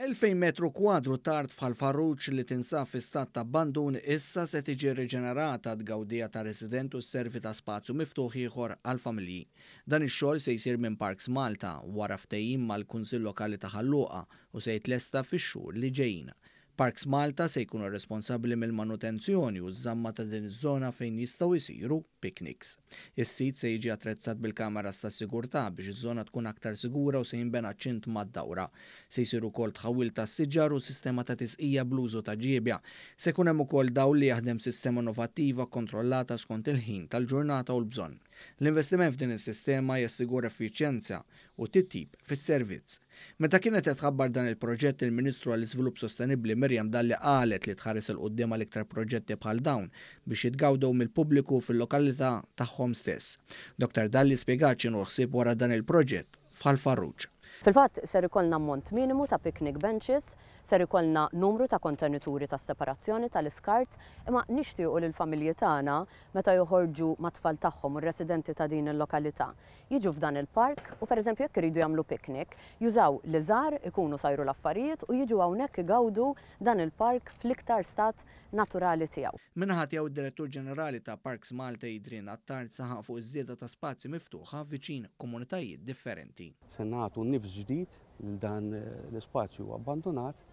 2,000 metru kwadru t'art f'Ħal Farruġ li tinsab fi stat ta' abbandun issa se tiġi riġenerata għat-tgawdija tar-resident u sservi ta' spazju miftuħ ieħor għall-familji. Dan ix-xogħol se jsir minn Parks Malta wara ftehim mal-Kunsill Lokali ta' Ħal Luqa u se jitlesta fix-xhur li ġejjin. Parks Malta se jkunu responsabbli mill-manutenzjoni u ż-żamma ta' din iż-żona fejn jistgħu jsiru picnics. Is-sit se jiġi attrezzat bil-kameras tas-sigurtà biex iż-żona tkun aktar sigura u se jinbena ċint mad-dawra. Se jsir ukoll tħawwil ta' siġar u sistema ta' tisqija bl-użu ta' ġiebja. Se jkun hemm ukoll dawl li jaħdem sistema innovattiva kontrollata skont il-ħin tal-ġurnata u l-bżonn. L-investiment f'din is-sistema jassigura effiċjenza u titjib fis-servizz. Meta kienet qed tħabbar dan il-proġett, il-Ministru għall-Iżvilupp Sostenibbli Miriam Dalli qalet li tħares 'il quddiem għal iktar proġetti bħal dawn biex jitgawdew mill-pubbliku fil-lokalità tagħhom stess. Dr Dalli spjegat x'inhu l-ħsieb wara dan il-proġett f'Ħal Farruġ. Fil-fatt, ser ikollna ammont minimu ta' picnic benches, ser ikollna numru ta' kontenituri tas-separazzjoni tal-iskart, imma nixtiequ li l-familji tagħna meta joħorġu mat-tfal tagħhom u r-residenti ta' din il-lokalità, jiġu f'dan il-park u pereżempju jekk iridu jagħmlu picnic, jużaw l-iżgħar, ikunu sajru l-affarijiet u jiġu hawnhekk igawdu dan il-park fl-iktar stat naturali tiegħu. Min-naħa tiegħu d-Direttur Ġenerali ta' Parks Malta Adrian Attard saħaq fuq iż-żieda ta' spazji miftuħa viċin komunitajiet differenti. Se nagħtu nifs ġdid lil dan l-ispazju abbandunat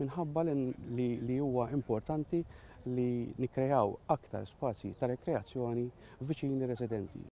minħabba li huwa importanti li nikkreaw aktar spazji ta' rekreazzjoni viċin ir-residenti.